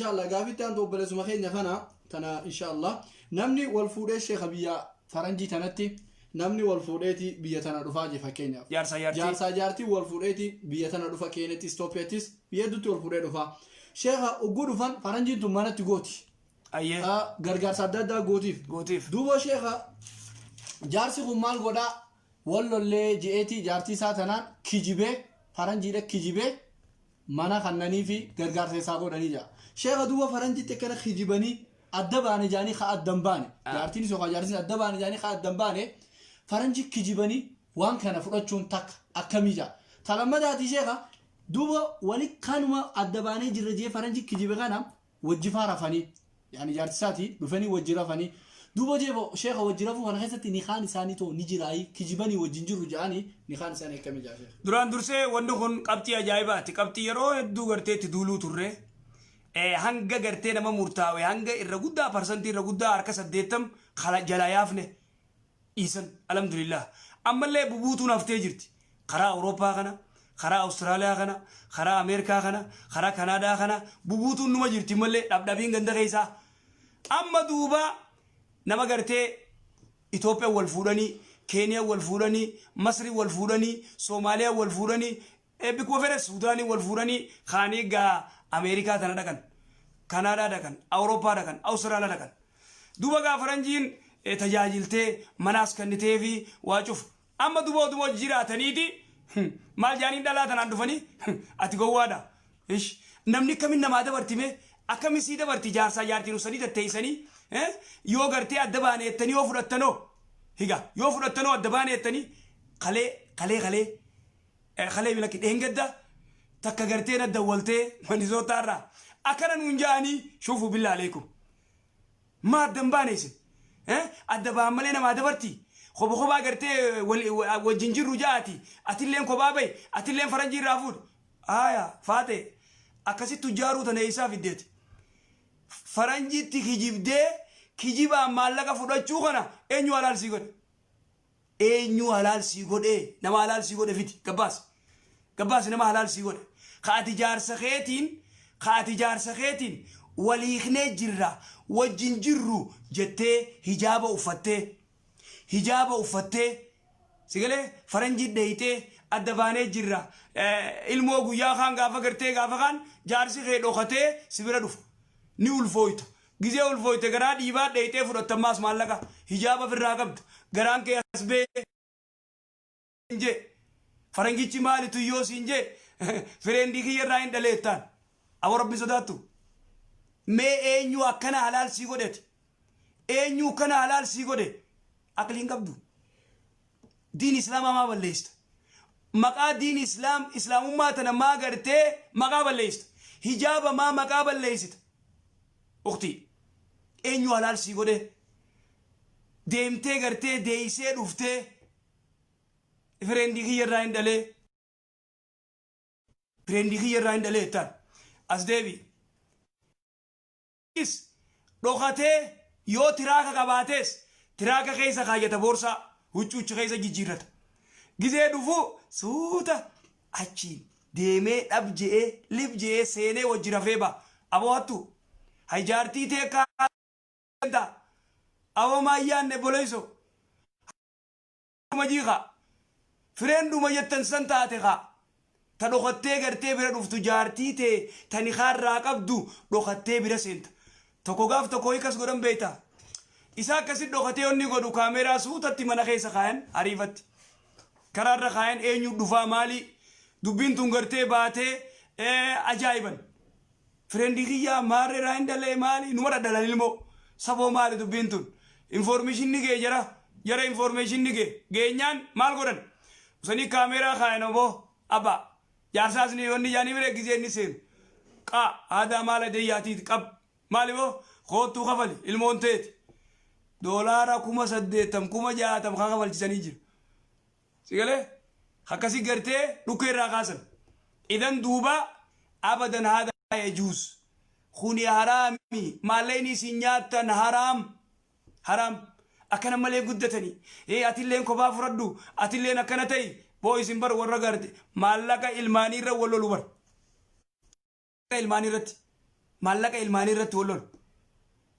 Inshallah gaafitti aantu obboleessuma keenya kana tana inshallah namni wal fuudhee sheekha biyya faranjii tanatti namni wal fuudheeti biyya tana dhufaa je fakkeenyaaf. Jaarsaa jaartii. Jaarsaa jaartii wal fuudheeti biyya tana dhufa Keeniyattis Itoophiyaattis biyya hedduutti wal fuudhee dhufa. Sheekha ugguu dhufan faranjiin tun manatti gooti. Ayyee. Gargaarsa adda addaa gootiif. Gootiif. Duuba sheekha jaarsi kun maal godhaa wal lollee je'eeti jaartii isaa tanaan kijibee faranjiidha kijibee mana kannaniifi gargaarsa isaa godhanii ja'a. Sheekha duuba faranjitti akkana kijibanii adda baane jaanii ka adda hin baane. Jaartiinis yookaan jaartiin adda baane jaanii ka adda hin baane faranji kijibanii waan kana fudhachuun takka akkamii ja'a. Ta lammadaatii sheekha duuba wali kanuma adda baanee jirra jee faranji kijibe kana wajjifaa rafanii yaani jaarti isaati dhufanii wajji rafanii duuba jeefo sheekha wajji rafuu kana keessatti nikaan isaanii too ni jiraayii kijibanii wajjin jirru ja'anii nikaan isaanii akkamii ja'a sheekha. Duraan dursee wanni kun qabxii ajaa'ibaati. Qabxii yeroo hedduu gartee itti duuluu turre. Hanga gartee nama murtaawe hanga irra guddaa parsantii irra guddaa harka 80 kala jalaa yaafne. Dhiisan alhamdulillah. Ammallee bubuutuun haftee jirti. Karaa Awurooppaa kana, karaa Awustiraaliyaa kana, karaa Ameerikaa kana, karaa Kanaadaa kana bubuutuun numa jirti malee dhabdhabiin ganda keessaa. Amma duuba nama gartee Itoophiyaan wal fuudhanii, Keeniyaan wal fuudhanii, Masriin wal fuudhanii, Soomaaliyaan wal fuudhanii, bikkuma fedhan Suudaanii wal fuudhanii kaanii gaa Ameerikaa tana dhaqan, Kanaadaa dhaqan, Awurooppaa dhaqan, Awustiraaliyaa dhaqan. Duuba gaa faranjiin tajaajiltee manaas kenniteefi waa cufa. Amma duuba oduma hojii jiraataniiti maal jaaniin dhalaa tanaan dhufanii ati gowwaadha. Ish namni akkamin namaa dabarti mee akkamin sii dabarti jaarsaa jaartiin ussanii tatteessanii yoo gartee adda baane jettanii yoo fudhattanoo higa yoo fudhattanoo adda baane jettanii kalee kalee kalee kalee milaki dheengadda takka gartee na dawwaltee Manisootaa irraa akkana nuun ja'anii shuufu billaa aleekum. Maa adda hin baane isin? Eh? Adda ba'an malee namaa dabarti? Koba kobaa gartee wajjin jirru ja'aati. Atilleen kophaa bahi, atilleen faranjii irraa fuudhi. Haaya, faate akkasitti tujjaaruu tana eessaa fiddeeti? Faranjiitti kijibdee kijibaan maallaqa fudhachuu kana eenyu halaal sii godhe? Eenyuu halaal sii godhee? Nama halaal sii godhe fidi. Gabbaasi. Gabbaasi nama halaal sii godhe. Ka ati jaarsa keetiin ka ati jaarsa keetiin wal hiiknee jirra wajjin jirru jettee hijaaba uffattee hijaaba uffattee si galee faranjii dheeyxee adda baanee jirra ilmoo guyyaa kaan gaafa gartee gaafa kaan jaarsi kee dhokatee si bira dhufa ni ulfooyta Gizee ulfooyte garaa dhiibaa dheeyxee fudhatta ammaas maallaqa hijaaba firraa qabda garaan kee as bee jee farangichi maali tuyyoo siin jee fireendii kiyya irraa hin dhalee jettaan aboo rabbi sodaattu mee eenyu akkana halaal sii godheti eenyu akkana halaal sii godhe aqliin qabdu diin islaamaa maa balleessita maqaa diin islaam islaamummaa tana maa gartee maqaa balleessita hijaaba maa maqaa balleessita Uktii eenyu halaal sii godhee deemtee gartee deeysee dhuftee fireendii kiyya irraa hin dhalee fireendii kiyya irraa hin dhalee jettaan as deebi is dhokatee yoo tiraaka qabaatees tiraaka keessa kaayyata boorsaa huccuuchi keessa jijjiirrata gizee dhufu suuta Achiin deemee dhab je'ee lib je'ee seenee wajji rafee ba. Aboo hattuu. Hay jaartii tee akka Aboo maa yaanne obboleeyso. Majii kaa. Fireenduma jettan san taate kaa. Ta dhokattee gartee bira dhuftu jaartii tee ta nikaarraa qabdu dhokattee bira seenta. Tokko gaaf tokko hiikas godhan beektaa? Isa akkasi dhokatee onni godhu kaameeraa suutatti mana keessa kaayan ariifatti. Karaa irra kaayan eenyu dhufaa maali? Dubbiin tun gartee baatee ajaa'iban. Fireendii kiyyaa maarree irraa hin dhalee maali? Numa dhadhalan ilmoo. Saboo maali dubbiin tun? Informeeshinni gee jara jara informeeshinni gee geenyaan maal godhan? Usanii kaameeraa kaayan oboo abbaa. Jaarsaas ni wanni jaanii bire gizee inni seenu. Qaa aadaa maal adeeyyaatiit qab. Maali boo koottuu kafali ilmoon teeti. Doolaara 80,000 60,000 kaa kafalchisanii jira. Si galee akkasii gartee dhukkee irraa kaasan. Idan duuba abadan haada yajuuz. Kuni haraami maallaqni isin nyaattan haraam. Haraam. Akkana malee guddatanii. Ee atilleen kophaa fudhadhu atilleen akkana ta'i. Boo isin bar warra garte maallaqa ilmaanii irra wal lolu bar. Ilmaanii irratti. Maallaqa ilmaanii irratti wal lolu.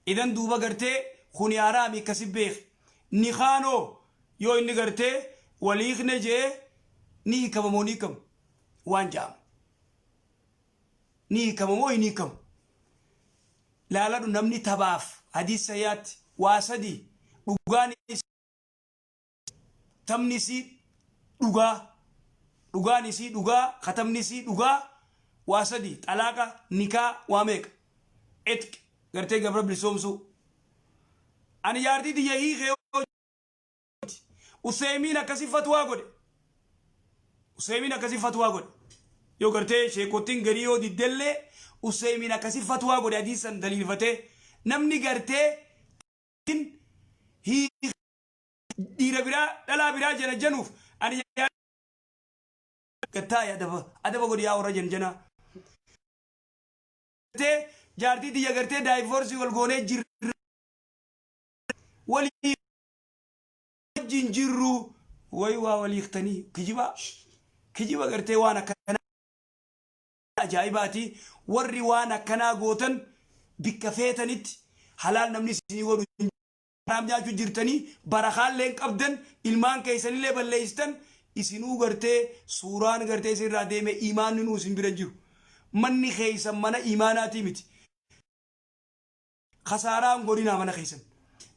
Idan duuba gartee kuni haraami akkasi beeki. Nikaan hoo yoo inni gartee wal hiikne je'e ni hiikama moo hin hiikamu? Waan ja'amu. Ni hiikama moo hin hiikamu? Laaladhu namni tabaaf hadiis sahihaatti waa sadi dhugaan Taphni isii dhugaa Dhugaan isii dhugaa Katabni isii dhugaa Waa sadi xalaaqa nikaa waa meeqa Itq gartee gabra bilisoomsuu Ani jaartii tiyya hiike yoo Useymiin akkasi fatwaa godhe Useymiin akkasi fatwaa godhe yoo gartee sheekottiin garii yoo diddellee Useymiin akkasi fatwaa godhe hadiisan daliilfatee namni gartee hiike dhiira biraa dhalaa biraa janajjanuuf ani gattaa'i adaba adaba godhi yaa warra janjanaa. Gartee jaartii tiyya gartee daayivorsii wal goonee jirra walii wajjin jirru way waa walii hiiktanii kijiba kijiba gartee waan akkanaa ajaa'ibaati warri waan akkanaa gootan bikka feetanitti halaal namni isinii godhu hin Haraam nyaachuu jirtanii barakaallee hin qabdan ilmaan keessanillee balleessitan isinuu gartee suuraan gartee isin irraa deeme imaanni nuu isin bira hin jiru. Manni keessan mana imaanaatii miti. Kasaaraa hin godhinaa mana keessan.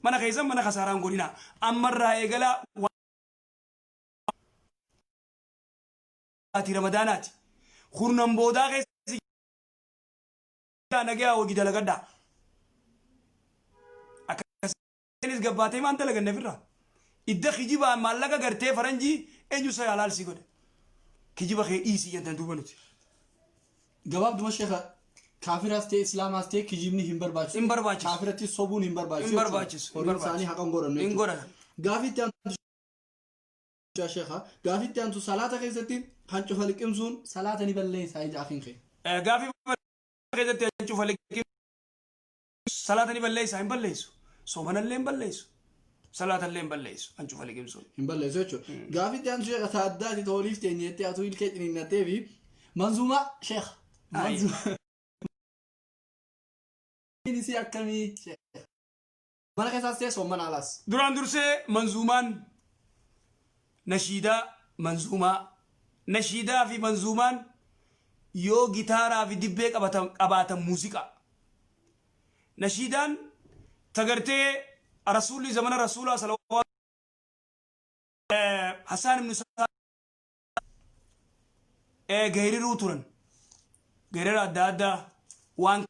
Mana keessan mana kasaaraa hin godhinaa. Ammarraa eegalaa baatii ramadaanaati. Kurnan boodaa keessa nagayaa hojii dalagadhaa. Akkasiinis gabbaatee maan dalaganne ofirraa. Idda kijibaan maallaqa gartee faranjii eenyu isa halaal si godhe. Kijiba kee dhiisii jentan duuba nuti. Gabaabduma sheekha kaafiraas ta'e islaamaas ta'e kijibni hin barbaachisu. Hin barbaachisu. Kaafiratti sobuun hin barbaachisu. Hin barbaachisu. Hin Horiin isaanii barbaachisu. haqa hin godhannu Hin jechuudha. godhatan. Gaafii itti aantu sheekha gaafii itti aantu salaata keessatti hancufa liqimsuun salaata ni balleessaa ija afiin kee. Gaafii keessatti hancufa liqimsuun salaata ni balleessaa hin balleessu. Soomanallee hin balleessu. Salaatallee hin balleessu hancufa liqimsuun. Hin balleessu jechuudha. Gaafii itti aantu sheekha ta addaati ta oliif teenyeettee atuu ilkee ciniinnattee fi manzuumaa sheekha. Manzuumaa. Isii akkamii sheekha. Mana keessaas ta'e soomana alaas. Duraan dursee manzuumaan nashiidaa manzuumaa nashiidaa fi manzuumaan yoo gitaaraa fi dibbee qabatan qabaatan muuziqaa. Nashiidaan ta gartee rasuulli zamana rasuulaa salawaa Hasaan ibn geeriruu turan. Geerara adda addaa waan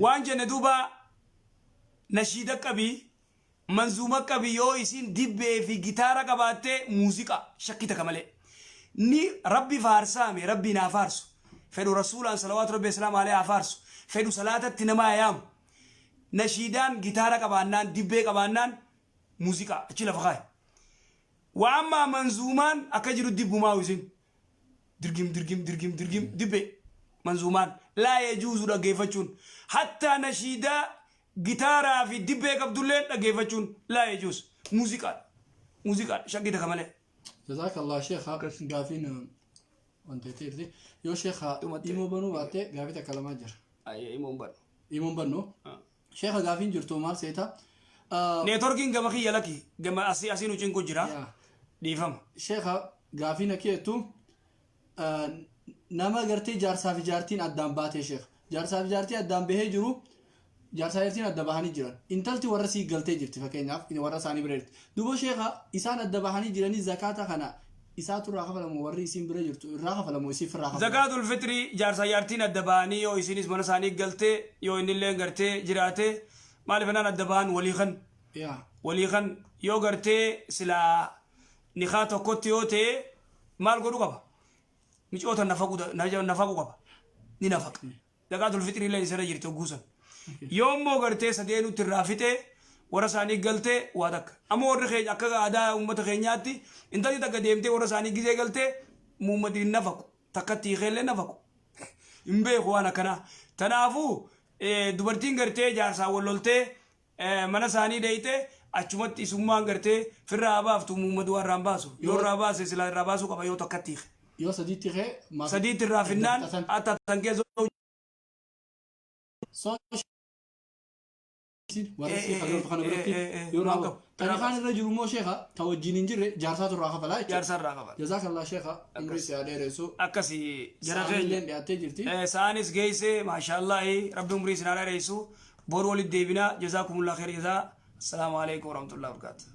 Waan jenne duuba nashiida qabi manzuuma qabi yoo isiin dibbee fi gitaara qabaatte muuziqaa shakkii takka malee ni rabbi faarsaame rabbiin haa faarsu fedhu rasuulaan salawaatu rabbi islaam alee haa faarsu fedhu salaatatti nama haa yaamu nashiidaan gitaara qabaannaan dibbee qabaannaan muuziqaa achi lafa kaaye Wa ammaa manzuumaan akka jiru dibbumaa isin. Dirgim dirgim dirgim dirgim dibbe manzuumaan laa yajuuzu dhaggeeffachuun hattaa nashiidaa gitaaraa fi dibbee qabdulleen dhaggeeffachuun laa yajuuz muuziqaadha muuziqaadha shakkii takka malee. Jazakallah sheekha gaafiin wanta ta'eerti. Yoo sheekha Dhumatte. imoo banuu baatte gaafii takka lamaa jira. Ayyee imoon banu. Imoon bannu. Sheekha gaafiin jirtu maal seeta? Neetworkiin gama kiyya laki gama asii asii nu cinqu jira. Yaa. Dhiifama. Sheekha gaafiin akka jettu nama gartee jaarsaa fi jaartiin addaan baatee sheekha. Jaarsaa fi jaartii addaan bahee jiru jaarsaa fi jaartiin adda bahanii jiran. Intalti warra sii galtee jirti fakkeenyaaf warra isaanii bira jirti. Duuba sheekha isaan adda bahanii jiranii zakaata kana isaatu irraa kafalamu warri isiin bira jirtu irraa kafalamu isiif irraa kafalamu. Zakaatul fixrii jaarsaa jaartiin adda bahanii yoo isiinis mana isaanii galtee yoo innilleen gartee jiraate maaliif jennaan adda bahan walii kan Yaa. walii kan yoo gartee silaa nikaa tokkotti yoo ta'e maal godhu qaba micoota nafaqu nafaqu qaba ni nafaqa Zakaatul fixrii illee isarra jirti hogguu san. Yoo immoo gartee sadeenutti irraa fixee warra isaanii galtee waa takka. Amma warri keenya akka aadaa uummata keenyaatti intalli takka deemtee warra isaanii gizee galtee muummati hin nafaqu. Takkatti hiikee illee nafaqu. Hin beeku waan akkanaa. Tanaafuu dubartiin gartee jaarsaan wal loltee mana isaanii deeyte Achumatti isummaan gartee firraa haa baaftu Muhammad waa irraa hin baasu. Yoo irraa baase silaa irraa baasuu qaba yoo takkatti hiike. Yoo sadiitti kee maaf Sadiitti irraa finnaan fixatan. hatta tan keessa So warra Eh, sheekha eh, garuu kana eh, biratti eh, eh, yoo waan raawwatu. qabu. Tani kaan irra jiru immoo sheekha ta wajjin hin jirre jaarsaatu irraa kafalaa jechuudha. Jaarsa irraa kafala. Jazaakallah sheekha umrii si haa dheeressu. Akkasi jara Sa'aan illeen keenya. dhiyaattee jirti. Sa'aanis geesse maashaallahi rabbi umrii isin haa dheeressu. Boru walitti deebina jazaakumullah khair jazaa. Assalaamu alaikum warahmatullahi wabarakatuh.